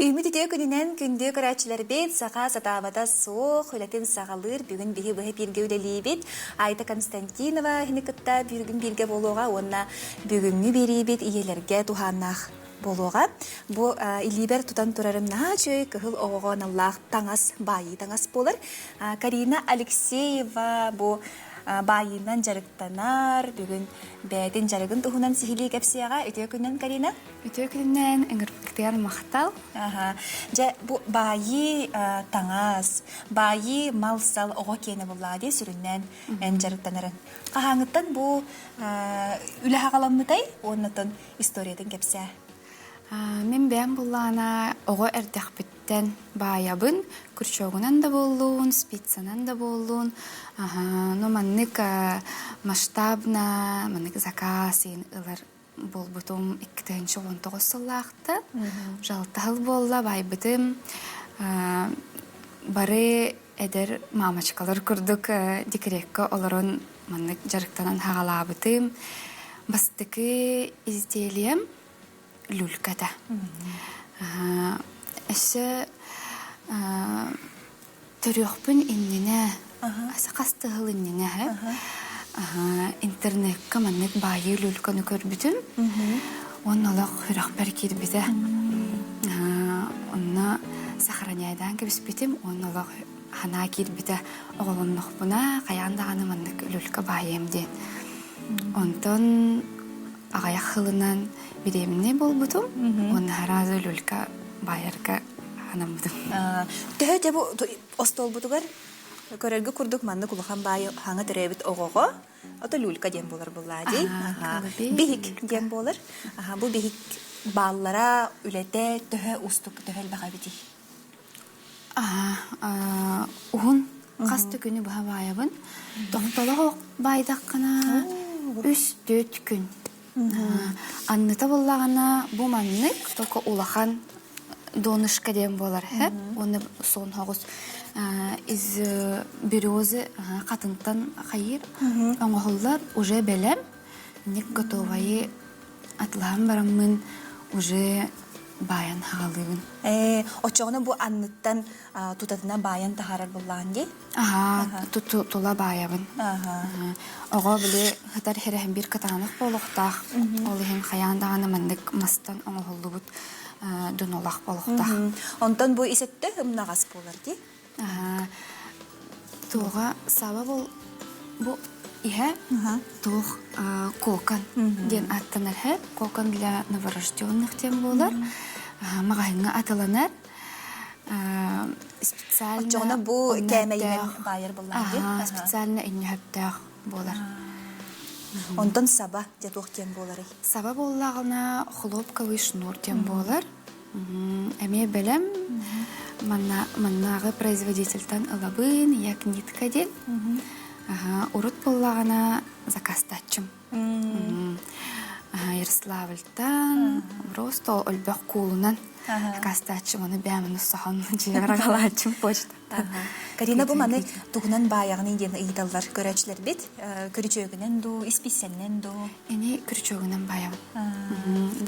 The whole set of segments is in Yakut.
Үүммүт үтүө күнүнэн күндү көрөөччүлэрбит, саха сатаабата суох үлэтин саҕалыыр бүгүн биһи быһа бииргэ үлэлиибит. Айта Константинова иһини кытта бүгүн бииргэ буолуоҕа уонна бүгүҥҥү биэриибит ийэлэргэ туһааннаах буолуоҕа. Бу илиибэр тутан турарым наһаа үчүгэй кыһыл оҕоҕо аналлаах таҥас, баайыы таҥас буолар. Карина Алексеева бу баайыынан дьарыктанар, бүгүн бэйэтин дьарыгын туһунан сиһилии кэпсиэҕэ. Үтүө күнүнэн, Карина. Үтүө күнүнэн, ыҥырбыккытыгар махтал. Аха. Дьэ, бу баайыы таҥас, баайыы мал-сал оҕо киэнэ буллаа дии сүрүннээн эн дьарыктанарын. Хаһааҥҥыттан бу үлэ хаҕаламмытай уоннатон историятын кэпсээ. Мин бэйэм буллаана оҕо эрдэхпиттэн баайабын, крючогунан да буоллун, спицанан да буоллун, ну маннык масштабно, маннык заказ ылар буолбутум 2019 сыллаахта. Жалтаһыл буолла, баайбытым. Бары эдэр мамочкалар курдук декрекка олорон маннык дьарыктанан хаҕалаабытым. Бастакы изделием люльката. Өссө Төрүөхпүн иннинэ, хас да сыл иннинэ интернекка маннык баайыы люльканы көрбүтүм. Уонна олох сүрэхпэр киирбитэ. Онно сохраняйдаан кэбиспитим уонна олох санаа киирбитэ. Оҕолоннохпуна хайаан даҕаны маннык люлька баайыам диэн. Онтон аҕыйах сылынан беременнай буолбутум уонна сразу люлька баайарга анаммытым. Төһө дьэ бу остуолбутугар көрөргө курдук маннык улахан баайы хаҥа төрөөбүт оҕоҕо ото люлька диэн буолар буллаа дии. Биһик диэн буолар. Бу биһик бааллара үлэтэ төһө уустук төһө элбэх эбитий? Уһун хас да күнү быһа баайабын. Тохтолох баайдаххына үс-төрт күн. Анныта буоллаҕына бу маннык только улахан донышко диэн буолар һэ уонна суон соҕус из березы хатынтан хайыыр оҥоһуллар уже бэлэм ник готовайы атылаһан бараммын уже баайан хаҕалыыбын. Ээ, оччоҕуна бу анныттан тутатына баайан таһаарар буоллаҕын дии? Аһаа, тула баайабын. Оҕо били сытар иһэрэһин биир кытаанах буолуохтаах. Ол иһин хайаан даҕаны маннык мастан оҥоһуллубут донолах буолуохтаах. Онтон бу ис өттө ымнаҕас буолар дии? Туоҕа саба бол бу иһэ туох кокон диэн ааттанар һэ. Кокон для новорожденных диэн буолар. Маҕаһыыҥҥа атыланар. Специально Оччоҕуна бу кээмэйинэн баайар буоллаҕа дии? Специально инньэһэптөөх буолар. Онтон саба дьэ туох диэн буоларый? Саба буоллаҕына хлопковый шнур диэн буолар. Эмиэ бэлэм. Манна маннааҕы производительтан ылабын, як нитка диэн. Урут буоллаҕына заказтааччым. Ярославльтан просто өлбөх куулунан заказтааччым, ону бэйэм соһон дьиэбэр аҕалааччым почтаттан. Карина бу маны тугунан баайаҕыный диэн ыйыталлар көрөөччүлэрбит. Күрүчүөгүнэн дуу, исписсэннэн дуу? Ини күрүчүөгүнэн баайабын.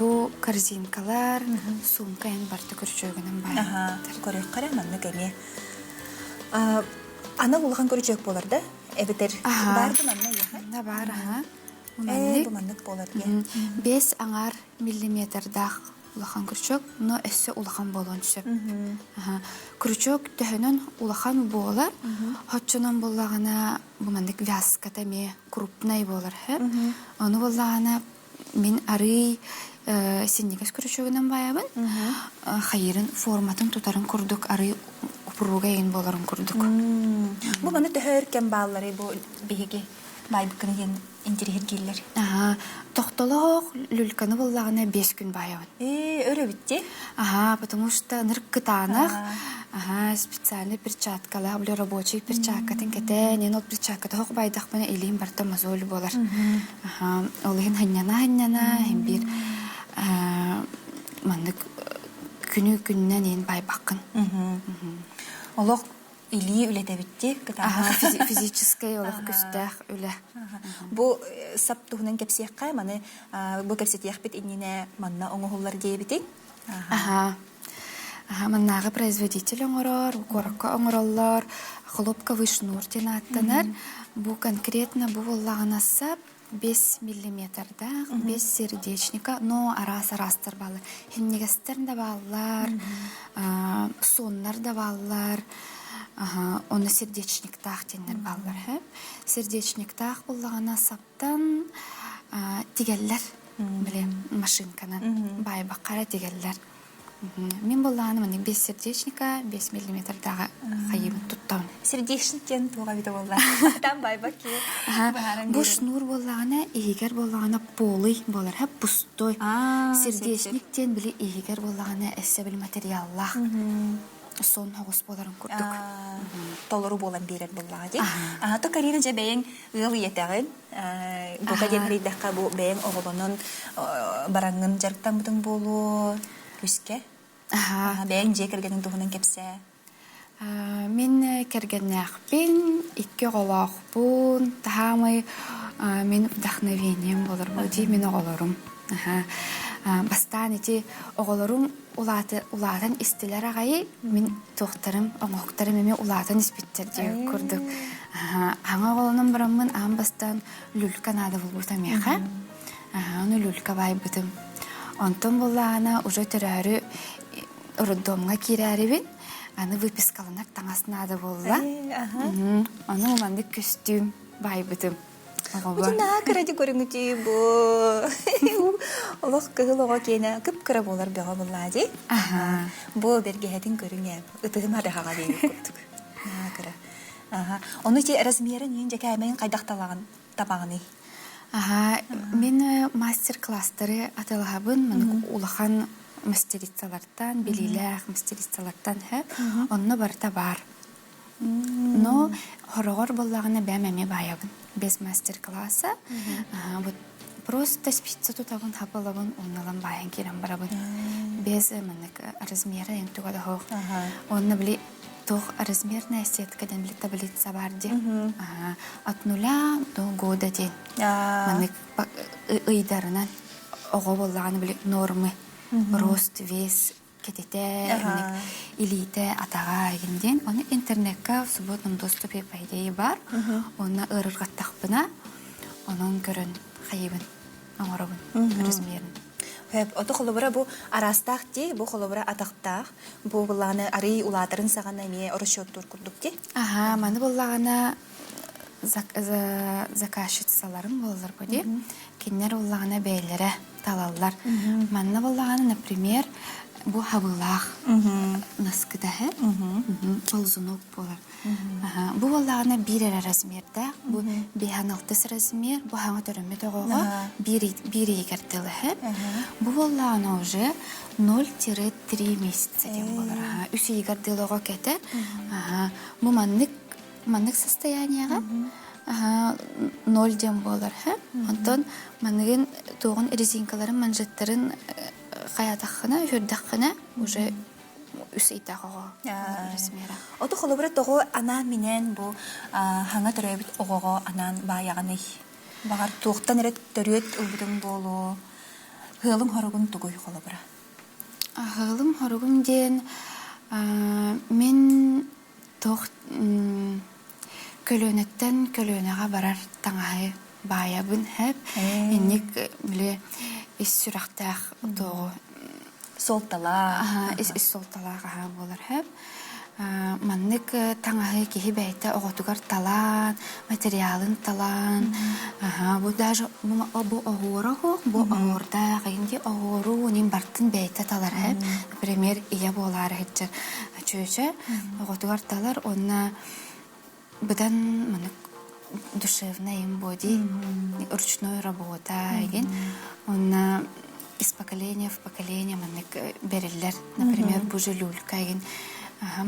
Бу корзинкалар, сумка эн барыта күрүчүөгүнэн баайабын. Көрүөххэ эрэ маннык эмиэ. Анал улахан күрүчүөк буолар да? Эбэтэр баар да манна эйиэхэ? Манна баар аха. Ээ, бу маннык буолар диэн. 5,5 миллиметрдаах улахан крючок, но өссө улахан буолуон сөп. Крючок төһөнөн улахан буолар, хоччонон буоллаҕына бу маннык вязката эмиэ крупнай буолар сөп. Ону буоллаҕына мин арыый синньигэс крючогунан баайабын, хайыырын форматын тутарын курдук арыый упруга эйин буоларын курдук. Бу маны төһө өр кэм баалларый бу биһиги баайбыккын диэн интириһиргииллэр. Аһаа, тохтолоох люльканы буллаҕына 5 күн баайабын. Ээ, өр эбит дии. Аһаа, потому что ынырык кытаанах, аһаа, специальный перчаткалаах, били рабочий перчаткатын кэтэн, эн ол перчатката хоқ байдахпына илиим барыта мозоль буолар. Аһаа, ол иһин ханньана-ханньана, иһин биир маннык күнү күнүнэн иһин байбаккын. Олох илии үлэтэбитти кытаанах. Физическэй олох күстээх үлэ. Бу сап туһунан кэпсиэххэ, маны бу кэпсэтиэхпит иннинэ манна оҥоһуллар диэбитиҥ. Аха. Маннааҕы производитель оҥорор, куоракка оҥороллор, хлопковый шнур диэн ааттанар. Бу конкретно бу буоллаҕына сап 5 миллиметрдаах, 5 сердечника, но араас-араастар бааллар. Хиннигэстэр да бааллар, соннар да бааллар, ону сердечниктаах диэннэр бааллар. Сердечниктаах буоллаҕына саптан тигэллэр, били машинканан баайбакка эрэ тигэллэр. Мин буоллаҕына маннык без сердечника, 5 миллиметрдааҕы хайыыбын туттабын. Сердечник диэн туох эбитэ буолла? Там байбак ки. Бу шнур буоллаҕына, иһигэр буоллаҕына полый буолар, һэ пустой. Сердечник диэн били иһигэр буоллаҕына эссе били материаллаах сон хоҕус буоларын курдук. Толору буолан биэрэр буоллаҕа дии. Аа, то Карина дьэ бэйэҥ ыал ийэтэҕин, Бука диэн эрийдэххэ бу бэйэҥ оҕолонон бараҥҥын дьарыктаммытыҥ буолуо үскэ. Бэйэҥ дьиэ кэргэниҥ туһунан кэпсээ. Мин кэргэннээхпин, икки оҕолоохпун. Таһаамай мин вдохновением буолар бу дии мин оҕолорум. Бастаан ити оҕолорум улаатан истилэр аҕай мин туохтарым оҥоһуктарым эмиэ улаатан испиттэр диэн курдук аҥа оҕолонон бараммын аан бастаан люлька наада буолбута миэхэ ону люлька баайбытым онтон буоллаҕына уже төрөөрү роддомҥа киирээрибин аны выпискаланар таҥас наада буолла ону маннык көстүүм баайбытым Бу наһаа кыра ди көрүҥүтүй бу. Олох кыһыл оҕо киэнэ кып-кыра буолар бөҕө буллаа дии. Бу бэргэһэтин көрүҥ ээ. Ытыһым арыһаҕа диэбит курдук. Наһаа кыра. Аха. Ону ити размерын иин дьэкээмэйин хайдах талаҕын табаҕыный? Аха, мин мастер-класстары атылаһабын, маннык улахан мастерицалартан, билиилээх мастерицалартан һэ, онно барыта баар. Но хороҕор буоллаҕына бэйэм эмиэ баайабын. Без мастер-класса. Вот просто спица тутабын, хапылабын, уонналан баайан киирэн барабын. Без маннык размера эҥ туга да суох. Уонна били туох размерная сетка диэн били таблица бар дии. От нуля до года диэн. Маннык ыйдарынан оҕо буоллаҕына били нормы, рост, вес кэтитэ, илиитэ, атаҕа игин диэн. Ону интернекка в свободном доступе по идее бар. Онно ыарырҕаттахпына, онон көрөн хайыбын, оҥоробун размерин. Ото холобура бу араастаах дии, бу холобура атахтаах, бу былааны арый улаатарын саҕана эмиэ расчеттуур курдук дии. Аха, маны буллаҕына заказчицаларым буоллар бу дии. Кинилэр уллаҕына бэйэлэрэ талаллар. Манна буоллаҕына, например, бу хабыылаах наскыта һэ, ползунок буолар. Бу буоллаҕына биир эрэ размердаах, бу биһан алтыс размер, бу хаҥа төрөммүт оҕоҕо биир биир иһигэр тылы һэ. Бу буоллаҕына уже 0-3 месяца диэн буолар. Үс ыйыгар дылы оҕо кэтэр. Бу маннык маннык состояниеҕа ноль диэн буолар һэ онтон маныгын туоҕун резинкаларын манжеттарын хайаатаххына үһүрдэххинэ уже үс ыйдаах оҕо размера Ото холобура тоҕо анаан-минээн бу хаҥа төрөөбүт оҕоҕо анаан баайаҕыный? Баҕар туохтан эрэ төрүөт ылбытыҥ буолуо. Ыалыҥ-хоругун тугуй холобура? Аһыылым-хоругум диэн мин Туох көлүөнэттэн көлүөнэҕэ барар таҥаһы баайабын һэп. Инник били ис сүрэхтээх туоҕу Суолталаах. ис ис суолталаах аһаа буолар һэп. Маннык таҥаһы киһи бэйэтэ оҕотугар талаан, материалын талаан, бу даже бу оһуора оһуох, бу оһуордаах инди оһуору нин бартын бэйэтэ талар һэп. Например, ийэ буолаары сылдьар чүөчэ оҕотугар талар уонна быдан маннык душевная им буо дии ручной работа игин уонна из поколения в поколение маннык бэриллэр например бу же люлька игин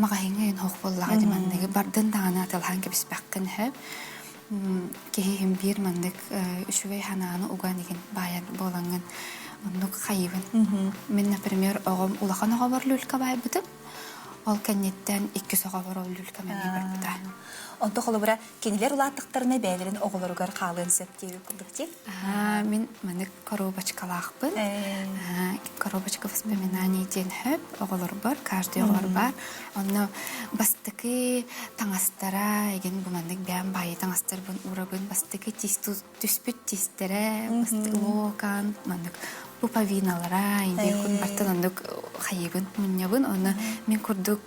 маҕаһыыҥҥа игин хоох буоллаҕа дии манныгы бардын даҕаны атылаһан кэбиспэххин сөп киһи иһин биир маннык үчүгэй санааны уган игин баайар буолаҥҥын оннук хайыбын мин например оҕом улахан оҕобор люлька баайбытым. Ол кэнниттэн иккис оҕобор ол люлькам эмиэ барбыта. Онто холобура кинилэр улааттахтарына бэйэлэрин оҕолоругар хаалыан сөп диэбит курдук дии. Мин маннык коробочкалаахпын. Коробочка воспоминаний диэн хөп оҕолорбор, каждый оҕолор бар. Онно бастакы таҥастара, эгин бу маннык бэйэм баайы таҥастарбын уурабын, бастакы түспүт тиистэрэ, бастакы локон, маннык пуповиналара, индиир бартан оннук хайыыбын, мунньабын. Онно мин курдук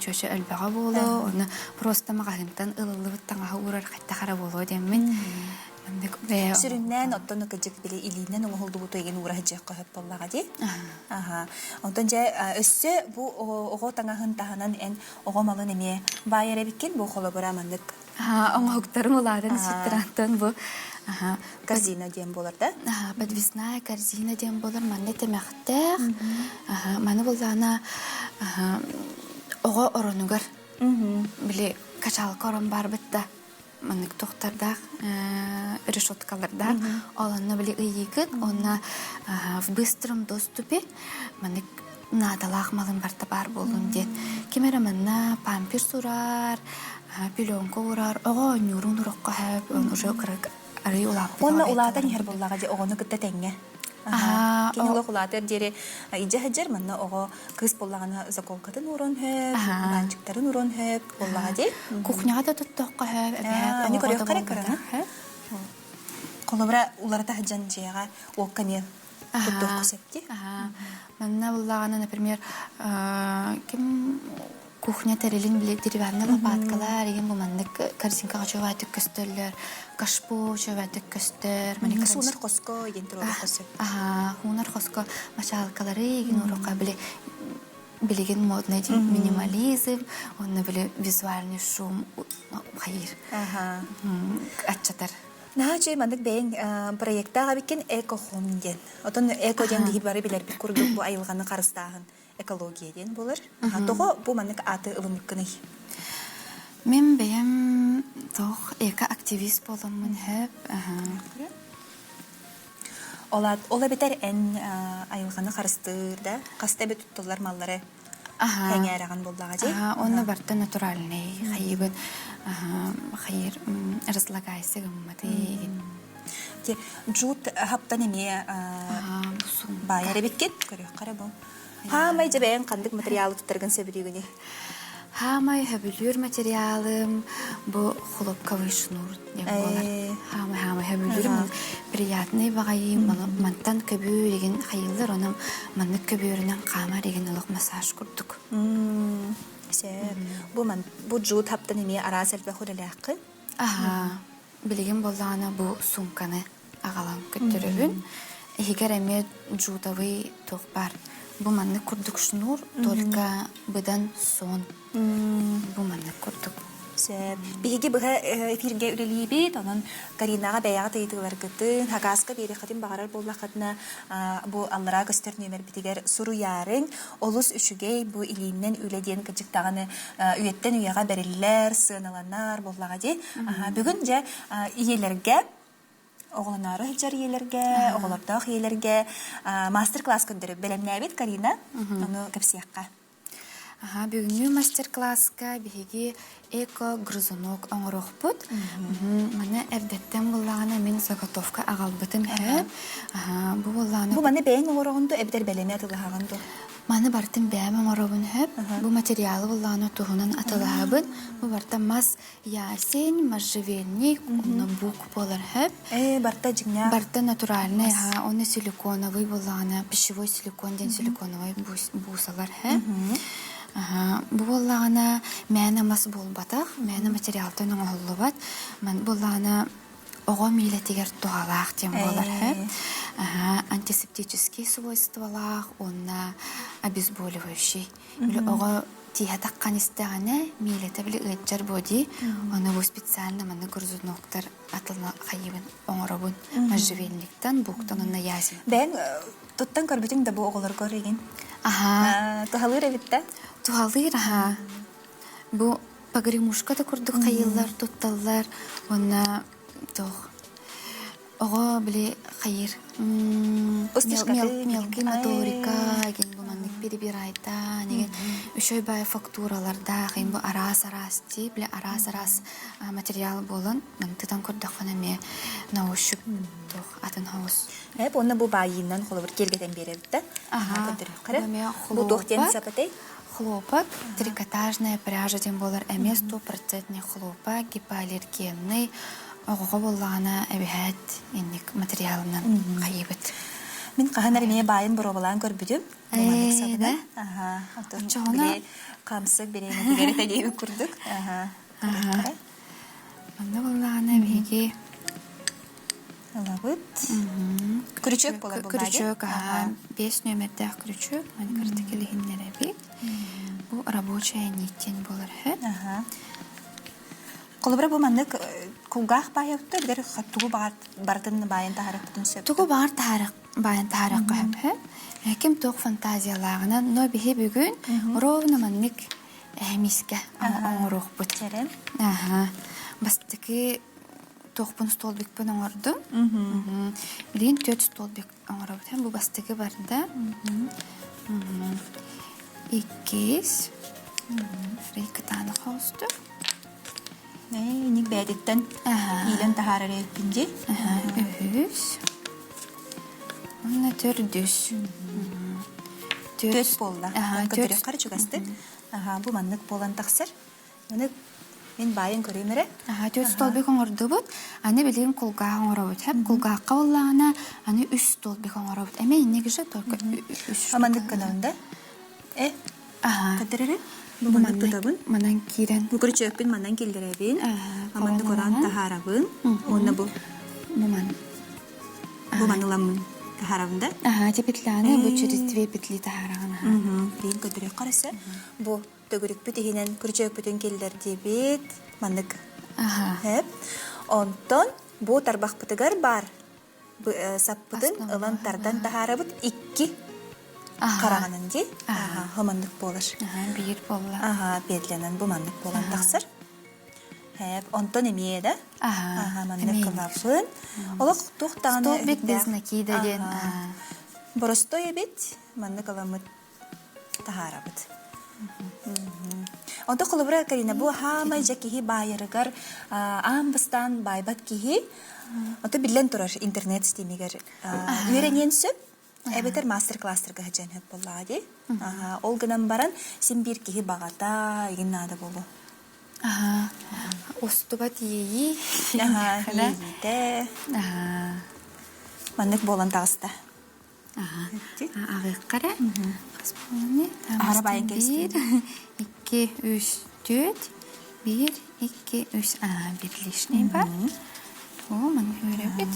чүөчэ элбэҕэ буолуо, онно просто маҕаһыынтан ылыллыбыт таҥаһы уурар хайдах эрэ буолуо диэммин Сүрүннээн оттон кыдьык били илиинэн оҥоһуллубуту игин уура сылдьыахха сөп буоллаҕа дии. Аха. Онтон дьэ өссө бу оҕо таҥаһын таһынан эн оҕо малын эмиэ баайар эбиккин бу холобура маннык оҥоһуктарым улаатан испиттэрантан бу корзина диэн буолар да? Подвесная корзина диэн буолар манна тэмэхтээх. Маны буллаана оҕо оронугар били качалка орон барбыт да маннык тохтардаах решеткалардаах ол онно били ыйыыгын уонна в быстром доступе маннык наадалаах малын барта баар буоллун диэн ким эрэ манна памперс урар пеленка урар оҕо оонньуурун урукка хөп уже арый улааппыт уонна улаатан иһэр буоллаҕа дии оҕону кытта тэҥҥэ Кини олох улаатар диэри илдьэ сылдьар манна оҕо кыыс буоллаҕына заколкатын ууран хөп, баанчыктарын ууран хөп буоллаҕа дии. Кухняҕа да туттуохха хөп, эбээт Аны көрүөххэ эрэ кырана. Холобура уларыта сылдьан дьиэҕэ уокка эмиэ туттуохха сөп дии. Манна буллаҕына, например, ким кухня тэрилин били деревянный лопаткалар игин бу маннык корзинкаҕа чугаатык көстөллөр кашпо чугаатык көстөр суунар хоско игин туруорукка сөп аха хуунар хоско мачаалкалары игин уруокка били билигин модный минимализм онно били визуальный шум хайыр аччатар Наһаа үчүгэй маннык бэйэҥ проектаах эбиккин эко-хом диэн. Отон эко диэн биһи бары билэрбит курдук бу айылҕаны харыстааһын экология диэн буолар. Тоҕо бу маннык ааты ылыммыккыный? Мин бэйэм тоох эко-активист буоламмын сөп. Ол, ол эбэтэр эн айылҕаны харыстыыр да, хаста эбит туттуллар маллары кэҥээрэҕин буоллаҕа дии. Онно барыта натуральный хайыыбын хайыр разлагайся гымматый. Джут хаптан эмиэ баайар эбиккит көрүөххэ эрэ бу. Хаамай дьэ бэйэҥ ханнык материалы туттаргын сөбүлүүгүнүй? Хаамай сөбүлүүр материалым бу хлопковый шнур диэн буолар. Хаамай хаамай сөбүлүүрүм приятный баҕайы мантан көбүөр игин хайыллар онон маннык көбүөрүнэн хаамар игин олох массаж курдук. Сөп. Бу ман бу джут хаптан эмиэ араас элбэх үлэлээххин? Аха. Билигин буоллаҕына бу суумканы аҕалан көрдөрөбүн. Иһигэр эмиэ джутовый туох баар. Бу маннык курдук шнур, только быдан сон. Бу маннык курдук. Сөп. Биһиги быһа эфиргэ үлэлиибит, онон Каринаҕа бэйэҕит ыйытыыларгытын, хакааска биэриэххитин баҕарар буоллаххытына, бу аллараа көстөр нүөмэрбитигэр суруйаарыҥ. Олус үчүгэй бу илииннэн үлэ диэн кырдьык даҕаны үйэттэн үйэҕэ бэриллэр, сыаналанар буоллаҕа дии. Бүгүн дьэ ийэлэргэ оҕолоноору сылдьар ийэлэргэ, оҕолордоох ийэлэргэ мастер-класс көрдөрүп бэлэмнээбит Карина. Ону кэпсиэххэ. Аха, бүгүҥҥү мастер-класска биһиги эко-грызунок оҥоруохпут. Маны эрдэттэн буллаҕына мин заготовка аҕалбытым үһү. Бу буллаҕына Бу маны бэйэҥ оҥороҕун дуо эбэтэр бэлэми атылаһаҕын дуо? Маны барытын бэйэм оҥоробун үһү. Бу материалы буллаҕына туһунан атылаһабын. Бу барыта мас ясень, можжевельник, онно бук буолар үһү. Ээ, барыта дьиҥнээх. Барыта натуральный, аха, уонна силиконовый буоллаҕына, пищевой силикон диэн силиконовай буусалар үһү. Бу буоллаҕына мээнэ мас буолбатах, мээнэ материалтан оҥоһуллубат. Ман буоллаҕына оҕо миилэтигэр туһалаах диэн буолар үһү. Антисептический свойстволаах уонна обезболивающий. Били оҕо тииһэ таххан истэҕинэ миилэтэ били ыалдьар буо дии. Ону бу специально маннык грызуноктар атылна хайыбын оҥоробун. Можжевельниктан, буктан уонна ясень. Бэйэҥ туттан көрбүтүҥ да бу оҕолоргор игин? Аһаа. Туһалыыр эбит да? Туһалыыр аһаа. Бу погремушка да курдук хайыллар, тутталлар уонна туох. Оҕо били хайыр мелкий моторика ген бу маннык перебирайдаан еген үчүгэй баай фактуралардаах ген бу араас-араас тип били араас-араас материал буолан тытан көрдөххүнэ эмиэ на ощупь туох атын соҕус. Эп уонна бу баайыынан холобур киэргэтэн биэрэбит да. Аха. Бу туох диэн сапатай? Хлопок, трикотажная пряжа диэн буолар эмиэ стопроцентный хлопок, гипоаллергенный, оҕоҕо буоллаҕына эбэһээт инник материалынан хайыыбыт. Мин хаһан эрэ эмиэ баайын боруобалаан көрбүтүм. Маннык сабынан. Аха. Оччоҕуна хамсык бириэмэтигэр этэ диэбит курдук. Аха. Манна буоллаҕына биһиги Ылабыт. Күрүчүөк буолар буоллаа Күрүчүөк, аха. Биэс нүөмэрдээх күрүчүөк. Маны кырдык илиһиннэрэбит. Бу рабочая нить диэн буолар үһү. Аха. Холобура бу маннык кулгаах баайабытта эбэтэр тугу баҕар барытын баайан таһаарыахпытын сөп. Тугу баҕар таһаарыах баайан таһаарыахха сөп. Ким туох фантазиялааҕынан, но биһи бүгүн ровно маннык эмискэ оҥоруохпут. Чэрэн. Аха. Бастакы туохпун столбикпын оҥордум. Билигин түөрт столбик оҥоробут. Бу бастакы барда. Иккис. Кытаанах оҕусту. Ник бэйэтиттэн иилэн таһаарар эбиппин дии. Үһүс. Уонна төрдүс. Түөрт буолла. Көрдөрүөххэ чугастык. Бу маннык буолан тахсар. Маны мин баайын көрүүм эрэ. Аха, түөрт столбик оҥордубут. Аны билигин кулгаах оҥоробут. Хэп кулгаахха буоллаҕына, аны үс столбик оҥоробут. Эмэ инник же только үс. Аманнык гынабын да? Э, Аха. көрдөрөрү? Бу маннык тутабын. Манан киирэн. Бу күрүчүөкпүн манан киллэрэбин. Аманнык оран таһаарабын. Уонна бу. Бу ман. Бу маныламмын таһаарабын да? Аха, те петляны бу через две петли таһаараҕын. Билигин көрдөрүөххэ эрэ Бу төгүрүкпүт иһинэн күрүчүөкпүтүн киллэрдибит. Маннык. Эп. Онтон бу тарбахпытыгар баар саппытын ылан тардан таһаарабыт икки хараҕынан дии. Аха, маннык буолар. Биир буолла. Аха, петленэн бу маннык буолан тахсар. Эп, онтон эмиэ да. Аха, маннык кылаппын. Олох туох даҕаны Столбик без накида диэн. Боростой эбит. Маннык ыламмыт таһаарабыт. Онто холобура Карина бу хаамай дьэ киһи баайарыгар аан бастаан баайбат киһи ото биллэн турар интернет системигэр үөрэниэн сөп эбэтэр мастер-класстарга сылдьан сөп буоллаҕа дии. Ол гынан баран син биир киһи баҕата игин наада буолуо. Устубат иэйии. Иэйиитэ. Маннык буолан таҕыста. Аҕыахха эрэ. Хас буолуоный? Аһара баайан Биир, икки, үс, түөрт. Биир, икки, үс. Аа, биир лишний бар. О, маны үөрэбит.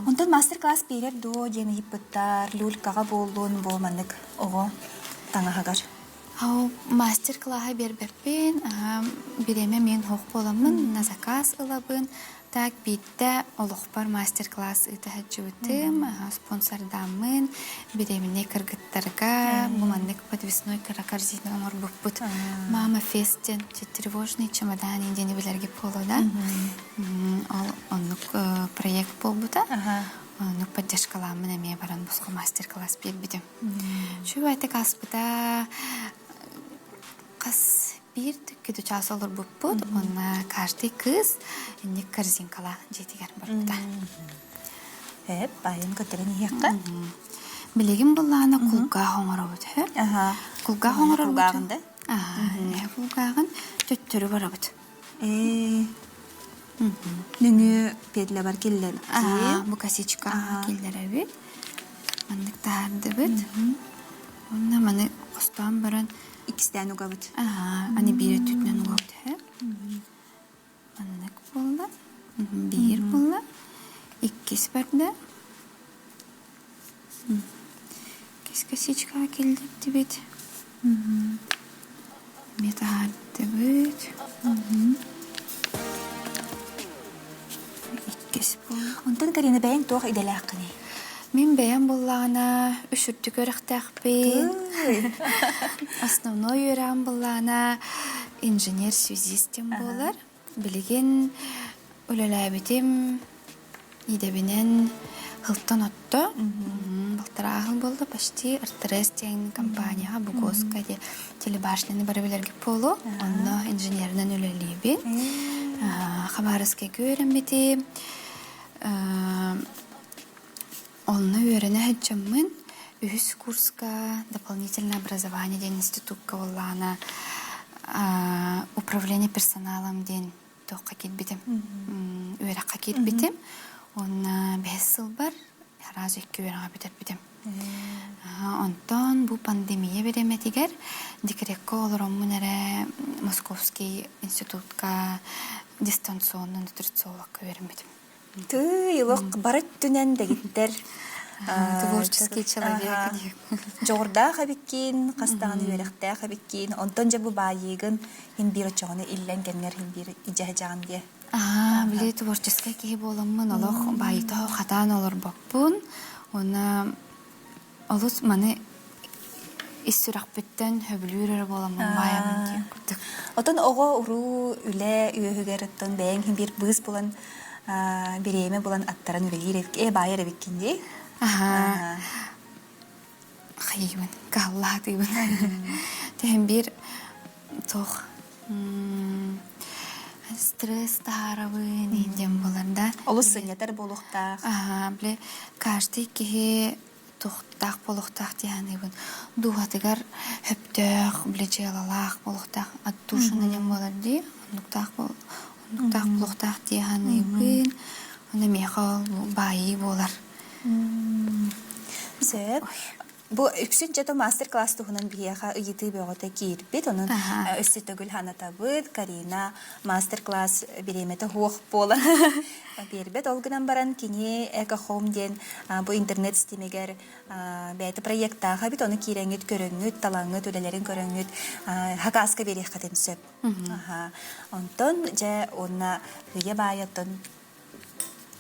Онтон мастер-класс биэрэр дуо диэн ыйыппыттар. Люлькаҕа буоллун, бу маннык оҕо таҥаһыгар. Ау, мастер-классы биэрбэппин. Бириэмэ мин суох буоламмын, на заказ ылабын. Так биирдэ олохпор мастер-класс ыыта сылдьыбытым, спонсордааммын, бириэминэй кыргыттарга бу маннык подвесной кыра корзина оҥорбуппут. Мама фест диэн тревожный чемодан диэни билэргэ буолуо да. Ол оннук проект буолбута. Оннук поддержкалааммын эмиэ баран босхо мастер-класс биэрбитим. Үчүгэйдик ааспыта. Хас биир түккүтү чаас олорбуппут уонна каждый кыыс инник корзинкалаах дьиэтигэр барбыта. Эп, баайын көтөрөн иһиэххэ. Билигин былаана кулгаах оҥоробут һэ. Кулгаах оҥорорбут. Кулгааҕын да? Аа, кулгааҕын төттөрү барабыт. Ээ. Нөҥүө петлябар киллэрдим. Аа, бу косичка киллэрэбит. Маннык таһаардыбыт. Уонна маны хостоон баран Иккистээн угабыт. Аһаа, аны биир өттүтүнэн угабыт үһү. Маннык буолла. Биир буолла. Иккис барда. Иккис косичкаҕа киллэрдибит. Эмиэ таһаардыбыт. Иккис буолла. Онтон Карина бэйэҥ туох идэлээххиний? Мин бэйэм буоллаҕына үс үрдүк үөрэхтээхпин. Основной үөрэҕим буоллаҕына инженер-связист диэн буолар. Билигин үлэлээбитим. Идэбинэн һылтан отто. Балтараа сыл буолла почти РТРС диэн компанияҕа Бугоска диэн телебашняны бары билэргит буолуо. Онно инженеринэн үлэлиибин. Хабаровскайга үөрэммитим. Онно үөрэнэ сылдьаммын үһүс курска дополнительное образование диэн институкка буоллаҕына управление персоналом диэн туохха киирбитим, үөрэххэ киирбитим. Уонна бэһис сылбар сразу икки үөрэҕи бүтэрбитим. Онтон бу пандемия бириэмэтигэр декреккэ олороммун эрэ Московский институтка дистанционно нутрициологка үөрэммитим. Тыый, олох бары өттүнэн дэгиттэр Творческий человек. Дьоҕурдаах эбиккин, хас даҕаны үөрэхтээх эбиккин, онтон дьэ бу баайыыгын иһин биир оччоҕуна иллэҥ кэмҥэр иһин биир идьэһэ диэ. Аа, били творческай киһи буоламмын олох баайыта хатаан олорбоппун. Уонна Олус маны ис сүрэхпиттэн сөбүлүүр эрэ буоламмын баайабын диэн курдук. Отон оҕо уруу үлэ үөһүгэр оттон бэйэҥ иһин биир быыс булан бириэмэ булан аттаран үлэлиир э баайар эбиккин дии. Аһаа. Хайыыбын, кааллаатыыбын. Тэһин биир туох стресс таһаарабын диэн буолар да. Олус сынньатар буолуохтаах. Аһаа, били каждый киһи туохтаах буолуохтаах дии саныыбын. Дууһатыгар сөптөөх, били дьыалалаах буолуохтаах, отдушина диэн буолар дии, оннуктаах оннуктаах буолуохтаах дии саныыбын. Онно миэхэ ол баайыы буолар. Сөп. Бу үксүн дьэ мастер-класс туһунан биһиэхэ ыйытыы бөҕөтө киирбит. Онон өссө төгүл санатабыт. Карина мастер-класс бириэмэтэ суох буолан биэрбэт. Ол гынан баран кини Экохом диэн бу интернет ситимигэр бэйэтэ проектаах эбит. Ону киирэҥҥит, көрөҥҥүт, талаҥҥыт, үлэлэрин көрөҥҥүт хакааска биэриэххитин сөп. Онтон дьэ уонна үйэ баайа оттон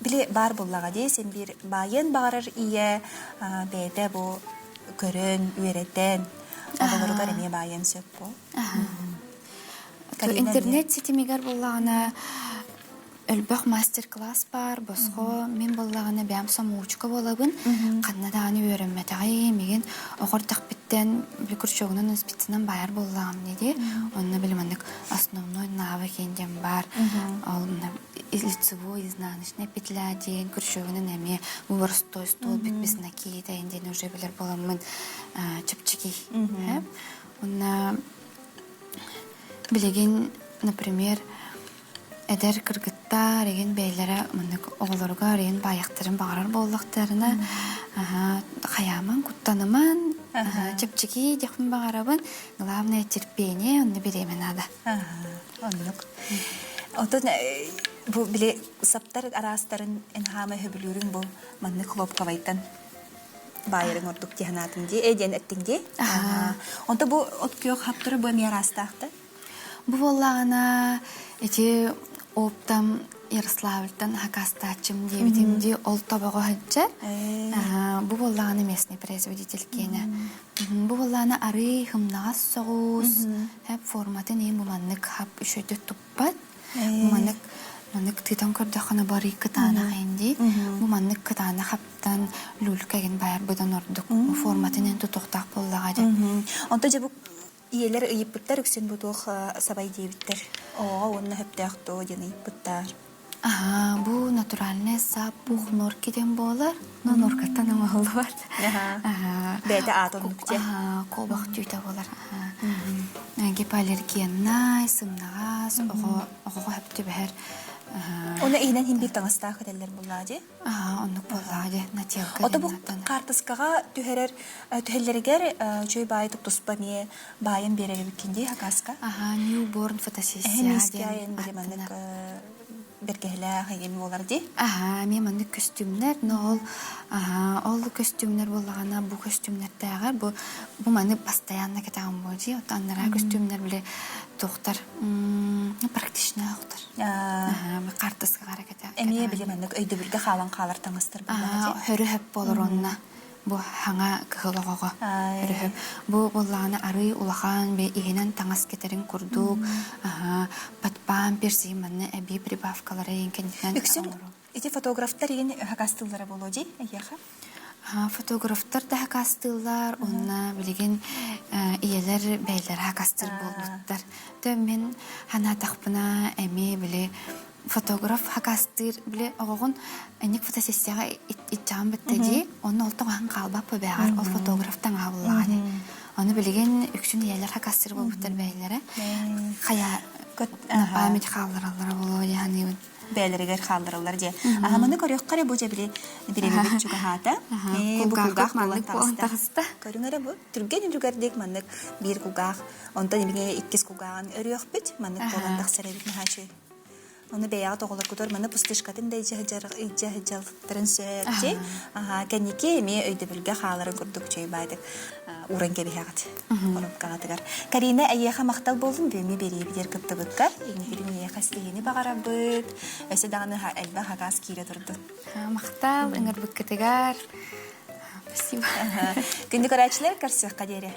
Били баар буоллаҕа дии, син биир баайыан баҕарар ийэ бэйэтэ бу көрөн, үөрэтэн, оҕолоругар эмиэ баайыан сөп буо. Интернет ситимигэр буоллаҕына элбэх мастер-класс баар, босхо мин буоллаҕына бэйэм самоучка буолабын, ханна даҕаны үөрэммэтэҕим, мигин оҕо эрдэхпиттэн били крючогунан спицынан баайар буоллаҕым дии, онно били маннык основной навык диэн баар, ол лицевой изнаночная петля диэн крючогунан эмиэ боростой столбик без накида диэн уже билэр буоламмын чэпчэки. Уонна билигин, например, эдэр кыргыттар игин бэйэлэрэ маннык оҕолоругар игин баайахтарын баҕарар буоллахтарына хайааман куттаныман чэпчэки диэхпин баҕарабын главное терпение онно бириэмэ наада Оннук. Отон бу били саптар араастарын эн хаама сөбүлүүрүҥ бу маннык хлопковайтан баайарыҥ ордук дии санаатыҥ дии, э диэн эттиҥ дии. Онто бу от күөх хаптара бу эмиэ араастаахта? Бу буоллаҕына ити оптом Ярославльтан хакастааччым диэбитим дии ол тобоҕо сылдьар. Бу буоллаҕына местный производитель киэнэ. Бу буоллаҕына арыый хымнаҕас соҕус, Хэп форматын иһин бу маннык хап үчүгэйдик туппат. Бу маннык маннык тыытан көрдөххүнэ барый кытаанах иһин дии. Бу маннык кытаанах хаптан люлька игин байар быдан ордук. Бу форматын иһин тутуохтаах буоллаҕа дии. Онто дьэ бу ийэлэр ыйыппыттар үксүн бу туох сабай диэбиттэр. Оҕоҕо уонна сөптөөх дуо диэн ыйыппыттар. Аһаа, бу натуральный сап пух норки диэн буолар. Но норкаттан оҥоһуллубат. Аһаа. Бэйэтэ аата оннук дьэ. Аһаа, куобах түүтэ буолар. Гипоаллергеннай, сымнаҕас, оҕо оҕоҕо сөп түбэһэр. Оны иһинэн иһин биир таҥастаах этэллэр буоллаа дии. Аа, оннук буоллаҕа дии, нателка Ото бу хаартыскаҕа түһэрэр түһэллэригэр үчүгэй баайы туспа эмиэ баайан биэрэр эбиккин дии хакаска. Аһаа, newborn фотосессия диэн маннык бэргэһэлээх эйэн буолар дии. Аһаа, эмиэ маннык көстүүмнэр, но ол аһаа, ол көстүүмнэр буоллаҕына бу көстүүмнэрдээҕэр бу бу маны постоянно кэтэҕин буо дии. Оттон анараа көстүүмнэр били туохтар практичный охтор. Аһаа, хаартыскаҕа эрэ Эмиэ били маннык өйдөбүлгэ хаалан хаалар таҥастар буоллаҕа дии. Хөрү хөп буолар уонна бу хаҥа кыһыл оҕоҕо хөрү хөп. Бу буоллаҕына арыы улахан бе иһинэн таҥас кэтэрин курдук под памперс манна эбии прибавкалары кэнниттэн Үксүн оҥоруу. Ити фотографтар игин хакастыыллара буолуо дии эйиэхэ? Фотографтар да хакастыыллар, уонна билигин ийэлэр бэйэлэрэ хакастыыр буолбуттар. Тө мин санаатахпына эмиэ били фотограф хакастыыр били оҕоҕун инник фотосессияҕа итчаҕын бытта дии, онно ол тоҕоһун хаалбат бэҕэр ол фотограф таҥаһа буллаҕа дии. Ону билигин үксүн ийэлэр хакастыыр буолбуттар бэйэлэрэ. Хайа память хааллараллара буолуо дии саныыбын. бэйэлэригэр хааллараллар диye. Аһаманы көрүөххэ эрэ бу дьэ били бириэмэбит чугаһаата. Бу кулгаах буолан таҕыста. Көрүҥ эрэ бу түргэн үлүгэрдик маннык биир кулгаах, онтон эмиэ иккис кулгааҕын өрүөхпүт, маннык буолан тахсар эбит наһаа Ону бэйэҕит оҕолоргутугар маны пустышкатын да илдьэ сылдьалларын сөп дии. Кэнники эмиэ өйдөбүлгэ хааларын курдук үчүгэй баайдык ууран кэбиһэҕит коробкаҕытыгар. Карина, эйиэхэ махтал буоллун бүгүҥҥү биэриибитигэр кыттыбыккар. Инникитин эйиэхэ ситиһиини баҕарабыт. Өссө даҕаны элбэх акаас киирэ турдун. Махтал ыҥырбыккытыгар. Спасибо. Күндү көрөөччүлэр, көрсүөххэ диэри.